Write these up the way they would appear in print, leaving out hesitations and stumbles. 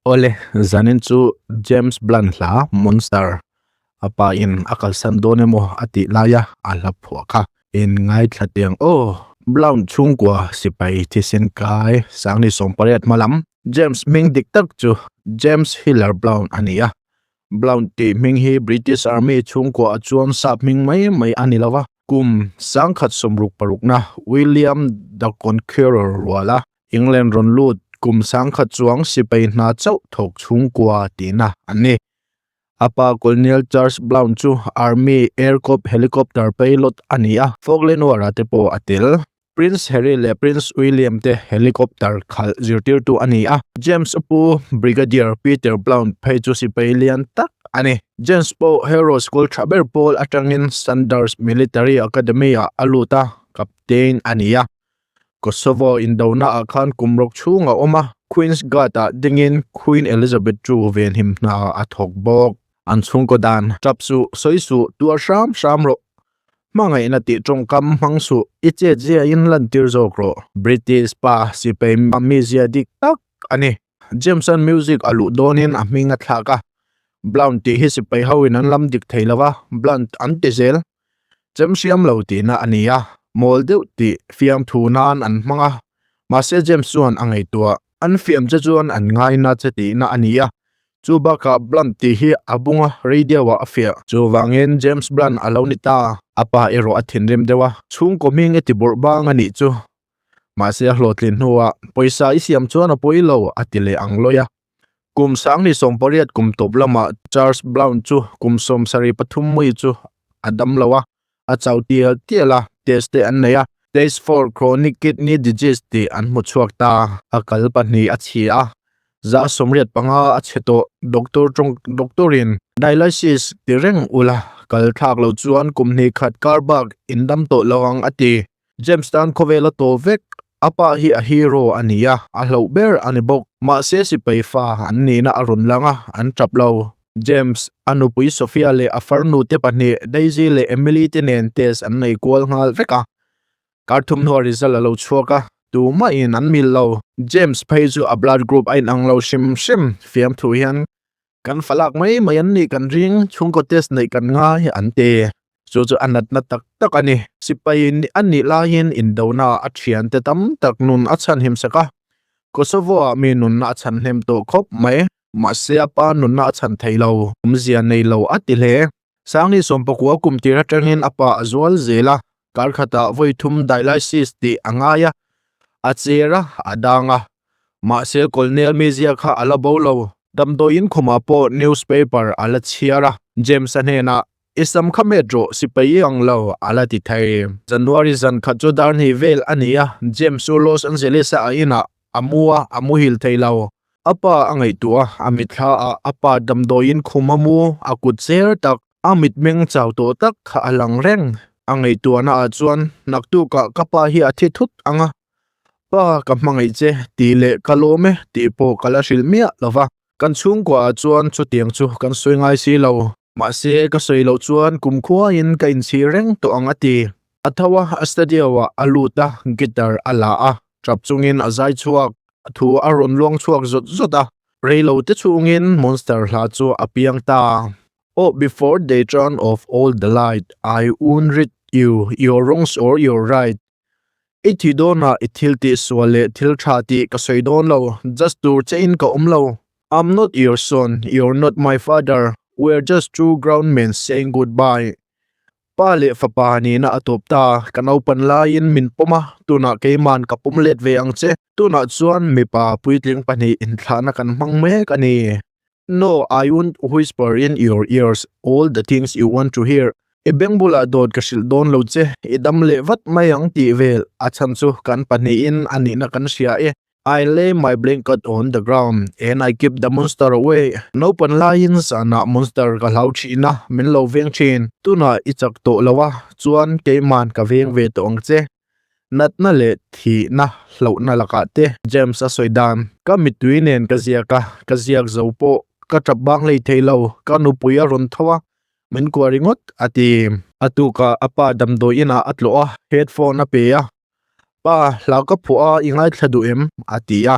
Awle, zanin chu James Blunt hla Monster a pa in a kalsan dawn emaw a tih laia a hla phuah kha in ngaithla tiang aw. Blount chhungkua sipai thisen kai Sangni 18 hma lam James hming dik tak chu James Hiller Blount a ni a. Blount tih hming hi British Army chhungkua ah chuan sap hming mai mai a ni lo va. Kum 1966-na William the Conqueror ruala England rawn lut kum 10,000 chuang sipai hna chauh thawk chhungkua tihna an ni. A pa Colonel Charles Blount chu Army Air Corps helicopter pilot a ni a, Falkland War-ah te pawh a tel. Prince Harry leh Prince William te helicopter khalh zirtirtu a ni a, James a pu Brigadier Peter Blount phei chu sipai lian tak a ni. James pawh Harrow School tha ber pawl atangin Sandhurst Military Academy-ah a lut a, captain a ni a. Kosovo indonaah khan kum rawk chhung a awm a, Queen's Guard-ah dingin Queen Elizabeth ii venhim hna a thawk bawk. An chhungkaw dan, Tap suh, sawi suh, tuar hram hram rawh. Hmangaihna tih tawngkam hmang suh, i chet ziain lantir zawk rawh. British pa sipai mizia dik tak a ni. James-a'n music a luh dawnin a hming a thlak a. Blount tih hi sipai hoin an lam dik thei lo va, Blunt an ti zel. Chem hriam lo tihna a ni a, mawl deuh tih fiamthu nan an hmang a. Mahse James chuan a ngaihtuah. An fiam che chuan an ngaina che tihna a ni a, Chu bakah Blunt tih hi a bunga radio ah a fiah. Chuvangin James Blunt a lo ni ta. A pa erawh a thinrim deuh a, chhungkaw hming i ti bawrh bang a nih chu. Mahse a hlawhtlin hnuah pawisa i siam chuan a pawi lo a ti leh ang lawi a. Kum 2018 kum tawp lamah Charles Blount chu kum 73 mui chu a dam lo a, a chau tial tial a, test te an nei a, Stage 4 chronic kidney disease tih an hmu chhuak ta. A kal pahnih a chhi a, 85% a chhe tawh, doctor tawng doctor in dialysis ti reng ula kal thlak lo chuan kum hnih khat kar bak in dam tawh lo ang a ti. James tan khawvel a tawh vek, a pa hi a hero a ni a, a hlauh ber a ni bawk. Mahse sipai fa an nihna a rawn lang a, an tap lo. James, a nupui Sophia leh a farnu te pahnih Daisy leh Emily te nen test an nei kual nghal vek a. Kar thum hnuah result a lo chhuak a, tumahin an mil lo. James phei chu a blood group a inang lo hrim hrim, fiamthu hian Kan falak mai mai an nih kan ring, chhungkaw test neih kan ngai an ti. Chu chu a natna tak tak a ni. Sipai an nih laiin indona a thiante tam tak nun a chhanhim sak a. Kosovo-ah mi nunna a chhan hnem tawh khawp mai. Mahse a pa nunna a chhan thei lo, awmzia nei lo a ti hle. Sangni 19 kum tir atangin a pa a zual zel a, kar khatah vawi thum dialysis tih a ngai a, a cher a, a dang a. Mahse Colonel mizia kha a la bo lo, damdawiin khumah pawh newspaper a la chhiar a, James-a hnenah, I sam kha met rawh, sipai i ang lo, a la ti thei. January zan khat chu dar hnih vel a ni a, James chu Los Angeles-a a inah a mu a, a muhil thei lo. A pa a ngaihtuah a, a mitthla ah a pa damdawiin khum a mu, a kut cher tak, a mitmeng chau tawh tak kha a lang reng. A ngaihtuahna ah chuan naktukah ka pa hi a thi thut ang a, Pa ka hmangaih che tih leh ka lawm e tih pawh ka la hrilh miah lo va, kan chhungkua ah chuan chutiang chu kan sawi ngai si lo. Mahse ka sawi loh chuan kumkhuain ka inchhir reng tawh ang a ti. A tho a, a studio ah a lut a, guitar a la a, tap chungin a zai chhuak, a thu a rawn luang chhuak zawt zawt a, reilo te chhungin Monster hla chu a piang ta. Oh before they turn off all the light, I won't read you your wrongs or your right. I thi dawnah i thil tih sual leh thil tha tih ka sawi dawn lo, just tur che in ka awm lo. I'm not your son, you're not my father, we're just two grown men saying goodbye. Pa leh fapa nihna a tawp ta, ka naupan laiin min pawm a, tunah keiman ka pawm let ve ang che. Tunah chuan mipa puitling pahnih inthlahna kan hmang mek a ni. No, I won't whisper in your ears all the things you want to hear. I beng bulah dawt ka hrilh dawn lo che, i dam leh vat mai ang tih vel a chhan chu kan pahnihin a nihna kan hria e. I lay my blanket on the ground and I keep the monster away. Naupan laiin zanah monster ka hlau thin a, min lo veng thin. Tunah i chak tawh lo a, chuan keiman ka veng ve tawh ang che. Natna leh thihna hlauhna lakah te. James a sawi dan. Ka mittui nen ka ziak a, ka ziak zo pawh ka tap bang hlei thei lo, ka nupui a rawn tho a, min kuah ringawt a ti. A tukah a pa damdawi inah a tlawh a, headphone a pe a, Pa, hlau ka phuah a, i ngaithla duh em? a ti a,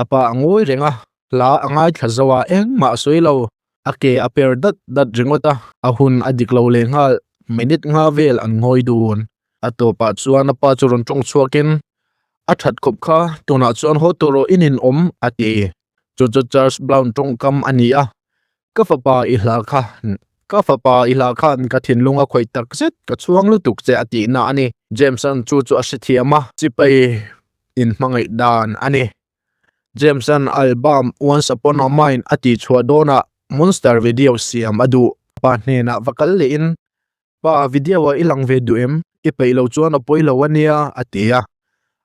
a pa a ngawi reng a. Hla a ngaithla zo a, engmah a sawi lo. A ke a per dat dat ringawt a, a hun a dik lo leh nghal. Minute nga vel an ngawi dun. A tawpah chuan a pa chu rawn tawng chhuakin, A that khawp kha, tunah chuan haw tur rawh i nin awm, a ti. Chu chu Charles Brown tawngkam a ni a, Ka fapa i hla kha, ka fapa i hla khan ka thinlung a khawih tak zet, ka chhuang lutuk che a tihna a ni. James-a'n chu chu a hrethiam a, chipai inhmangaih dan a ni. James-a'n album Once Upon a Mind a tihchhuah dawnah Monster video siam a duh. Pa hnenah va kal lehin, Pa, video-ah i lang ve duh em? I peih lo chuan a pawi lo a nia, a ti a.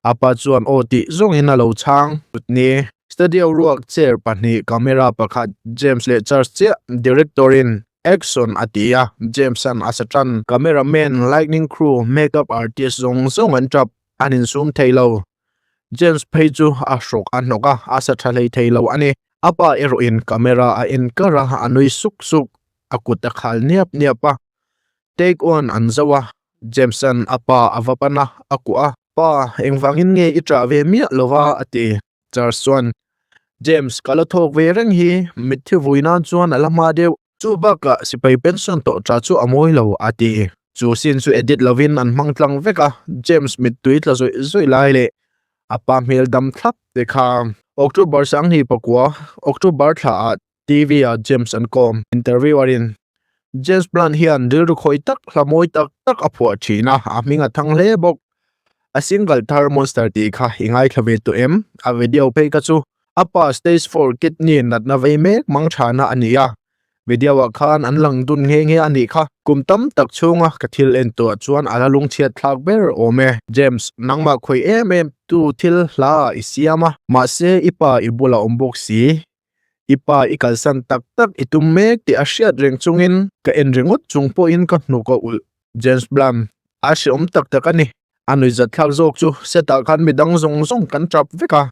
A pa chuan aw tih zawngin a lo chhang. Chutni, studio ruak chair pahnih, camera pakhat, James leh Charles chiah, director-in action a ti a, James-a'n a sa tan. Cameraman, lightning crew, makeup artist zawng zawng an tap, an insum thei lo. James phei chu a hrawk a hnawk a, a sa tha hlei thei lo a ni. A pa erawhin camera a en kar a, a nui suk suk. A kut a khal niap niap a, Take one an zo a, James-a'n a pa a va pan a, a kuah a, Pa, engvangin nge i ṭah ve miah lo va? a ti. Charles chuan, James, ka la thawk ve reng hi, mitthi vui nan chuan a la hma deuh. Chu bakah sipai pension tawh ṭah chu a mawi lo, a ti. Chu scene chu edit lovin an hmang tlang vek a, James mittui tla zawih zawih lai leh a pa hmel dam thlap te kha. October 2009, October thlaah TV ah James an kawm. Interviewer in James Blunt hian rilru khawi tak, hla mawi tak tak a phuah thin a, a hming a thang hle bawk. A single thar Monster tih kha i ngaithla ve tawh em? A video phei kha chu a pa stage four kidney natna vei mek mang thana a ni a, video ah khan an lang dun nghe nghe a nih kha. Kum tam tak chhunga ka thil en tawh chuan a la lungchhiat thlak ber awm e. James, nangmah khawi em em tu thil hla ah i siam a, mahse i pa i bulah awm bawk si. I pa i kalsan tak tak i tum mek tih a hriat reng chungin ka en ringawt chung pawhin ka hnuk a ulh. James Blunt, A hreawm tak tak a ni. A nuihzat thlak zawk chu setah khan midang zawng zawng kan tap vek a.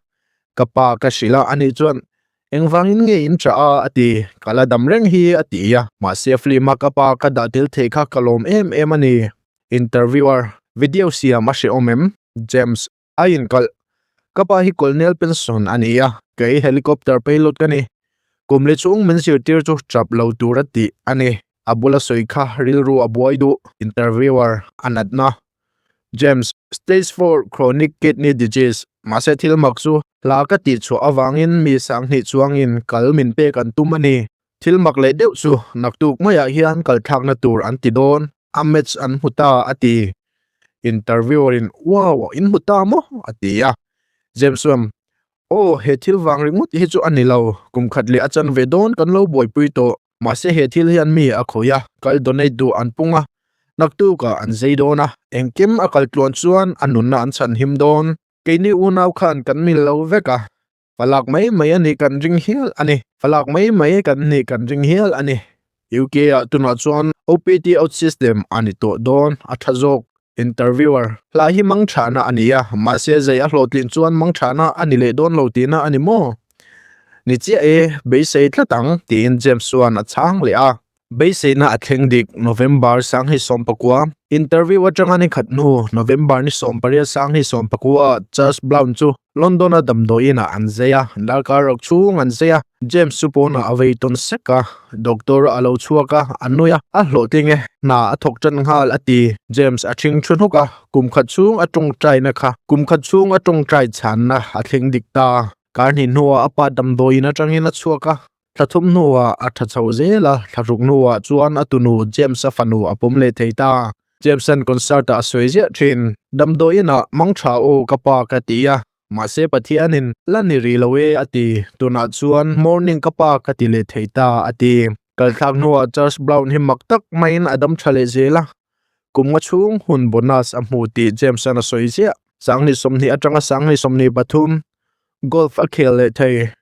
Ka pa ka hrilh a, ani chuan engvangin nge in tah a a ti. Ka la dam reng hi a ti a. Mahse film a ka pa ka dah tel thei kha ka lawm em em a ni. Interviewer, Video siam a hreawm em? James, A inkalh. Ka pa hi Colonel Penson a ni a, kei helicopter pilot ka ni. Kum li chhung min zirtir chu chap lo tur a tih a ni. A bula sawi kha rilru a buai duh. Interviewer, A natna. James, Stage 4 chronic kidney disease. Mahse thil mak chu hla ka tih chhuah avangin mi sanghnih chuangin kal min pek an tum a ni. Thil mak leh deuh chu naktuk maiah hian kal thlakna tur an ti dawn. A match an hmu ta a ti. Interviewer in wow in hmu ta maw? a ti a. James chuan aw he thil vang ringawt hi chu a ni lo, kum khat leh a chan ve dawn kan lo buaipui tawh. Mahse he thil hian mi a khawih a, kal donate duh an pung a, naktukah an zei dawn a, engkim a kal tluan chuan a nunna an chhan him dawn. Keini unau khan kan mil lo vek a, Falak mai mai a nih kan ring hial a ni. Falak mai mai kan nih kan ring hial a ni. UK ah tunah chuan OPT out system a ni tawh dawn a tha zawk. Interviewer, Hla hi mang thahna a ni a, mahse zai a hlawhtlin chuan mang thahna a ni leh dawn lo tihna a ni maw? Ni chiah e, beisei tlat ang, tiin James chuan a chhang leh a. Beiseina a thleng dik, November 2019. Interview atanga ni khat hnu, November ni 18 2019-ah Charles Brown chu London-a damdawiin ah an zai a, darkar ruk chhung an zai a, James chu pawnah a vei tawn sek a, doctor a lo chhuak a, a nui a, a hlawhtling e, hna a thawk tan nghal a ti. James a thing thu hnuk a, kum khat chhung a tawngtaina kha kum khat chhung a tawngtai chhanna a thleng dik ta. Kar hnih hnuah a pa damdawiin atangin a chhuak a, Thla thum hnuah a tha chho zel a, thla ruk hnuah chuan a tunu James-a fanu a pawm leh thei ta. James-a'n concert-ah a sawi ziah thin. Damdawiinah mang tha aw ka pa ka ti a, mahse Pathianin la ni rih lo e a ti. Tunah chuan morning ka pa ka ti leh thei ta a ti. Kalthlak hnuah Charles Brown hi mak tak maiin a dam tha leh zel a, kum nga chhung hun bonus a hmu tih James-a'n a sawi ziah. 2020 atanga 2023 golf a khel leh thei.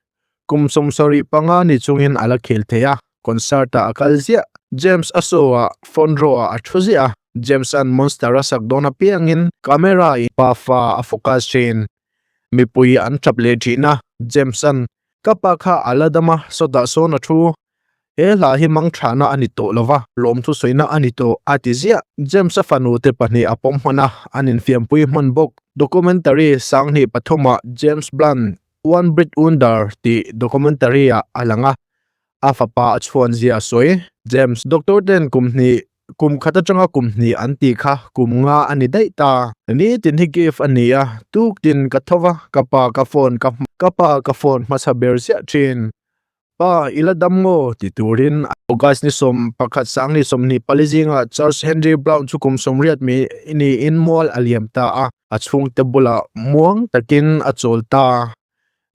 Kum 75 ni chungin a la khel thei a, concert ah a kal ziah. James a show ah front row ah a thu ziah a, James-a'n Monster a sak dawn apiangin camera in pafa a focus thin. Mipui an tap leh thin a, James-a'n ka pa kha a la dam a, sawtah sawn a thu. He hla hi mang thahna a ni tawh lo va, lawmthu sawina a ni tawh, a ti ziah. James-a fanu te pahnih a pawm hman a, an infiampui hman bawk. Documentary 2003 ah James Blunt. One Brit Wonder tih documentary-ah a lang a, a fapa a chhuan zia a sawi. James, Doctor ten kum hnih, kum khat atanga kum hnih an tih kha kum nga a ni daih ta. Nitin hi gift a ni a, tuktin ka tho va, ka pa ka phone ka ka pa ka phone hmasa ber ziah thin. Pa, i la dam ngaw? ti turin August ni 11 sangni 24 zingah Charles Henry Brown chu kum 80 mi niin mual a liam ta a, a chhungte bulah muang takin a chawl ta.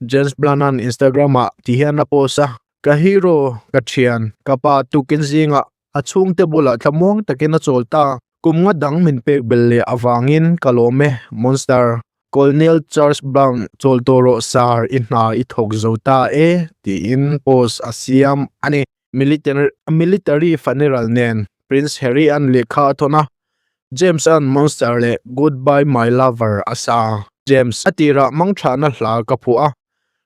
James Blunt-a'n Instagram-ah ti hian a post a, Ka hero, ka thian, ka pa tukin zingah a chhungte bulah thlamuang takin a chawl ta. Kum nga dang min pek belh leh avangin ka lawm e, Monster. Colonel Charles Brown chawl tawh rawh sir i hna i thawk zo ta e tiin post a siam a ni. Military funeral nen Prince Harry an lehkha a thawn a, James an Monster leh Goodbye My Lover a sa. James a tirah mangthahna hla ka phuah a,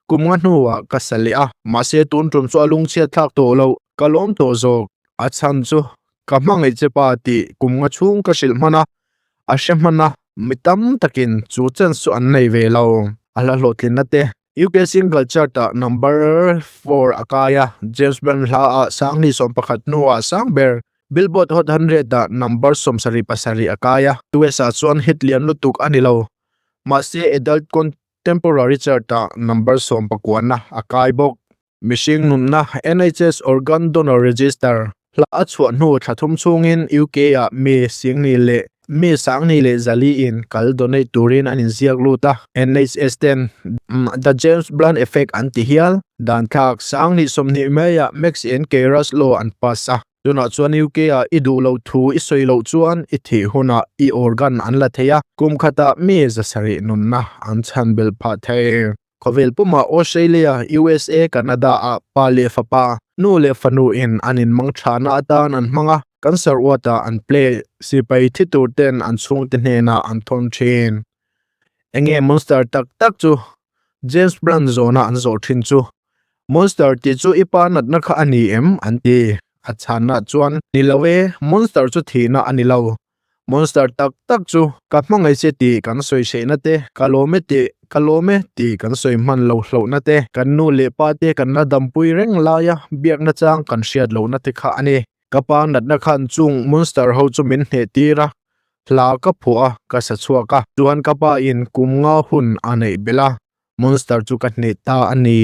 kum nga hnuah ka sa leh a, mahse tun tum chu a lungchhiat thlak tawh loh, ka lawm tawh zawk. A chhan chu ka hmangaih che pa tih kum nga chhung ka hrilh hman a, a hre hman a, mi tam takin chu chance chu an nei ve lo. A hla hlawhtlinna te UK Single Chart-ah number four a kai a, James Blunt hla-ah Sangni 11 hnuah sang ber Billboard Hot 100-ah number 77 a kai a. US-ah chuan hit lian lutuk a ni lo, mahse Adult Contemporary Chart-ah number 19 a kai bawk. Mihring nunna NHS Organ Donor Register hla a chhuah hnu thla thum chhungin UK-ah mi singni leh mi sangni leh zaliin kal donate turin an inziak lut a. NHS ten The James Blunt Effect an ti hial. Dan thlak sangni 20 maiah Max and Keira's Law an pass a. Tunah chuan UK-ah i duh loh thu i sawi loh chuan i thih hunah i organ an la thei a, kum khatah mi 700 nunna an chhan belh phah thei. Khawvel pumah Australia, USA, Canada ah pa leh fapa, nu leh fanu in an inmang thahna atan an hmang a, cancer ward ah an play, sipai thi tur ten an chhungte hnenah an thawn thin. Enge monster tak tak chu James Blunt zawhna an zawh thin chu, Monster tih chu i pa natna kha a ni em? an ti. A chhanna chuan, Ni lo e, monster chu thihna a ni lo. Monster tak tak chu ka hmangaih che tih kan sawi hreihna te, ka lawm e tih, ka lawm e tih kan sawi hman lo hlauhna te, kan nu leh pa te kan la dampui reng laia biakna chang kan hriat lohna te kha a ni. Ka pa natna khan chung monster ho chu min hneh tir a, hla ka phuah a, ka sa chhuak a. Chuan ka pa in kum nga hun a neih belh a, monster chu ka hneh ta a ni.